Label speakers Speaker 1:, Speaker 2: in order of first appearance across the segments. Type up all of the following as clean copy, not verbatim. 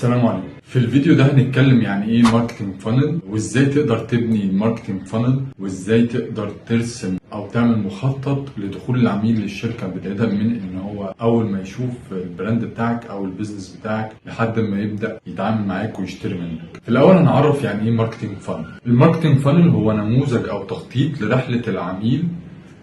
Speaker 1: السلام عليكم. في الفيديو ده هنتكلم يعني ايه marketing funnel، وازاي تقدر تبني ال marketing funnel، وازاي تقدر ترسم او تعمل مخطط لدخول العميل للشركه، بداية من ان هو اول ما يشوف ال brand بتاعك او ال business بتاعك لحد ما يبدا يتعامل معاك ويشتري منك. في الاول هنعرف يعني ايه marketing funnel. ال marketing funnel هو نموذج او تخطيط لرحلة العميل،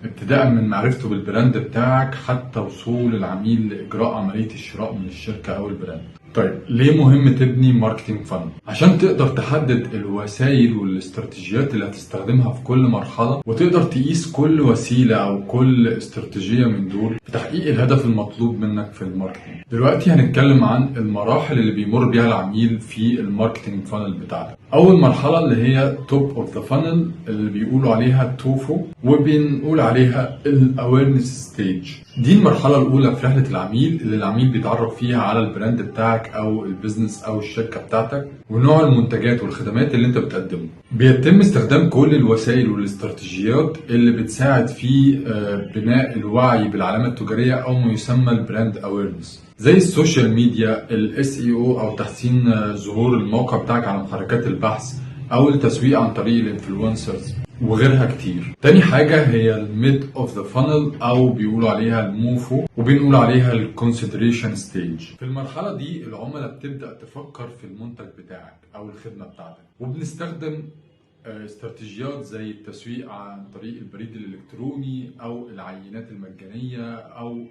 Speaker 1: ابتداء من معرفته بال brand بتاعك حتى وصول العميل لإجراء عملية الشراء من الشركة أو ال brand. طيب، ليه مهم تبني marketing funnel؟ عشان تقدر تحدد الوسائل والاستراتيجيات اللي هتستخدمها في كل مرحلة، وتقدر تقيس كل وسيلة أو كل استراتيجية من دول في تحقيق الهدف المطلوب منك في ال marketing. دلوقتي هنتكلم عن المراحل اللي بيمر بيها العميل في ال marketing funnel بتاعتك. أول مرحلة اللي هي top of the funnel، اللي بيقولوا عليها TOFU، وبنقول عليها ال awareness stage. دي المرحلة الأولى في رحلة العميل، اللي العميل بيتعرف فيها على ال brand بتاعك أو ال business أو الشركة بتاعتك ونوع المنتجات والخدمات اللي أنت بتقدمه. بيتم استخدام كل الوسائل والاستراتيجيات اللي بتساعد في بناء الوعي بالعلامة التجارية أو ما يسمى ال brand awareness، زي ال social media، ال SEO او تحسين ظهور الموقع بتاعك على محركات البحث، او التسويق عن طريق ال influencers وغيرها كتير. تاني حاجة هي ال mid of the funnel، او بيقولوا عليها ال MOFU، وبنقول عليها ال consideration stage. في المرحلة دي العملاء بتبدأ تفكر في المنتج بتاعك او الخدمة بتاعتك، وبنستخدم استراتيجيات زي التسويق عن طريق البريد الالكتروني او العينات المجانية او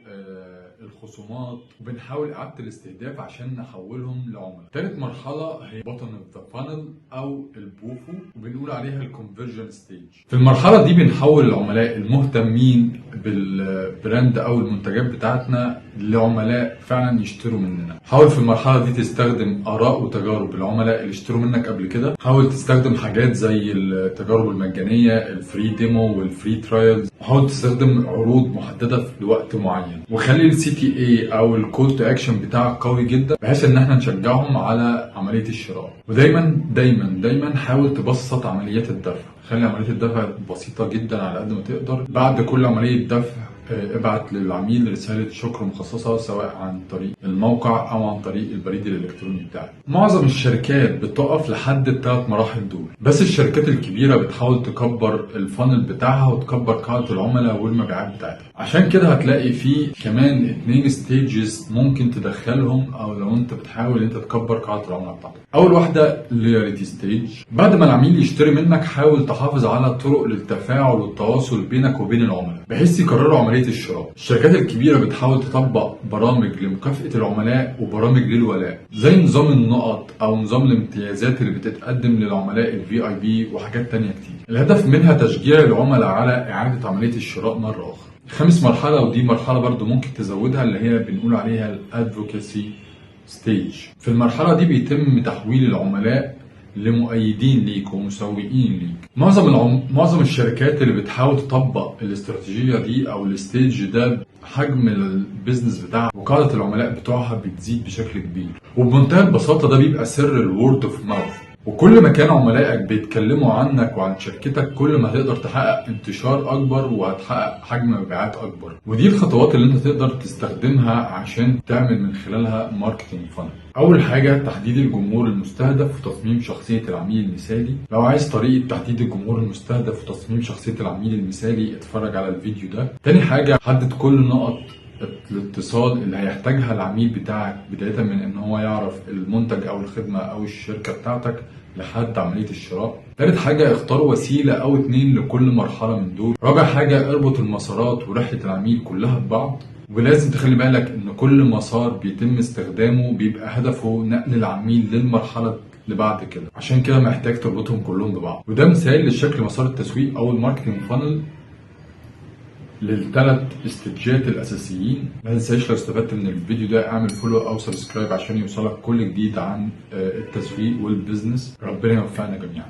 Speaker 1: الخصومات، وبنحاول اعاده الاستهداف عشان نحولهم لعملاء. ثالث مرحلة هي bottom of the funnel او ال BOFU، وبنقول عليها ال conversion stage. في المرحلة دي بنحول العملاء المهتمين بال brand او المنتجات بتاعتنا لعملاء فعلا يشتروا مننا. حاول في المرحلة دي تستخدم اراء وتجارب العملاء اللي اشتروا منك قبل كده. حاول تستخدم حاجات زي التجارب المجانيه، ال free demo وال free trials، وحاول تستخدم عروض محددة في وقت معين، وخلي ال CTA او ال call to action بتاعك قوي جدا، بحيث ان احنا نشجعهم على عملية الشراء. ودايما دايما دايما حاول تبسط عمليات الدفع. خلي عملية الدفع بسيطة جدا على قد ما تقدر. بعد كل عملية دفع ابعت للعميل رسالة شكر مخصصة، سواء عن طريق الموقع أو عن طريق البريد الإلكتروني بتاعك. معظم الشركات بتقف لحد الثلاث مراحل دول، بس الشركات الكبيرة بتحاول تكبر ال funnel بتاعها وتكبر قاعدة العملاء والمبيعات بتاعتها. عشان كده هتلاقي في كمان اتنين stages ممكن تدخلهم، او لو انت بتحاول انت تكبر قاعدة العملاء بتاعتك. اول واحدة loyalty stage. بعد ما العميل يشتري منك، حاول تحافظ على طرق للتفاعل والتواصل بينك وبين العملاء، بحيث يكرروا عملية الشراء. الشركات الكبيرة بتحاول تطبق برامج لمكافأة العملاء وبرامج للولاء، زي نظام النقط او نظام الامتيازات اللي بتتقدم للعملاء ال VIP، وحاجات تانية كتير. الهدف منها تشجيع العملاء على اعادة عملية الشراء مرة اخرى. خامس مرحلة، ودي مرحلة برضو ممكن تزودها، اللي هي بنقول عليها ال advocacy stage. في المرحلة دي بيتم تحويل العملاء لمؤيدين ليك ومسوقين ليك. معظم الشركات اللي بتحاول تطبق الاستراتيجية دي او ال stage ده، حجم ال business بتاعها وقاعدة العملاء بتوعها بتزيد بشكل كبير. وبمنتهى البساطة ده بيبقى سر ال word of mouth، وكل ما كان عملائك بيتكلموا عنك وعن شركتك، كل ما هتقدر تحقق انتشار اكبر وهتحقق حجم مبيعات اكبر. ودي الخطوات اللي انت تقدر تستخدمها عشان تعمل من خلالها marketing funnel. اول حاجة تحديد الجمهور المستهدف وتصميم شخصية العميل المثالي. لو عايز طريقه تحديد الجمهور المستهدف وتصميم شخصية العميل المثالي، اتفرج على الفيديو ده. تاني حاجه، حدد كل نقط الاتصال اللي هيحتاجها العميل بتاعك، بداية من ان هو يعرف المنتج او الخدمة او الشركة بتاعتك لحد عملية الشراء. تالت حاجة، اختار وسيلة او اتنين لكل مرحلة من دول. رابع حاجة، اربط المسارات ورحلة العميل كلها ببعض. ولازم تخلي بالك ان كل مسار بيتم استخدامه بيبقى هدفه نقل العميل للمرحلة اللي بعد كده، عشان كده محتاج تربطهم كلهم ببعض. وده مثال لشكل مسار التسويق او ال marketing funnel للثلاث stageات الاساسيين. ما تنساش لو استفدت من الفيديو ده، اعمل follow او subscribe عشان يوصلك كل جديد عن التسويق وال business. ربنا يوفقنا جميعا.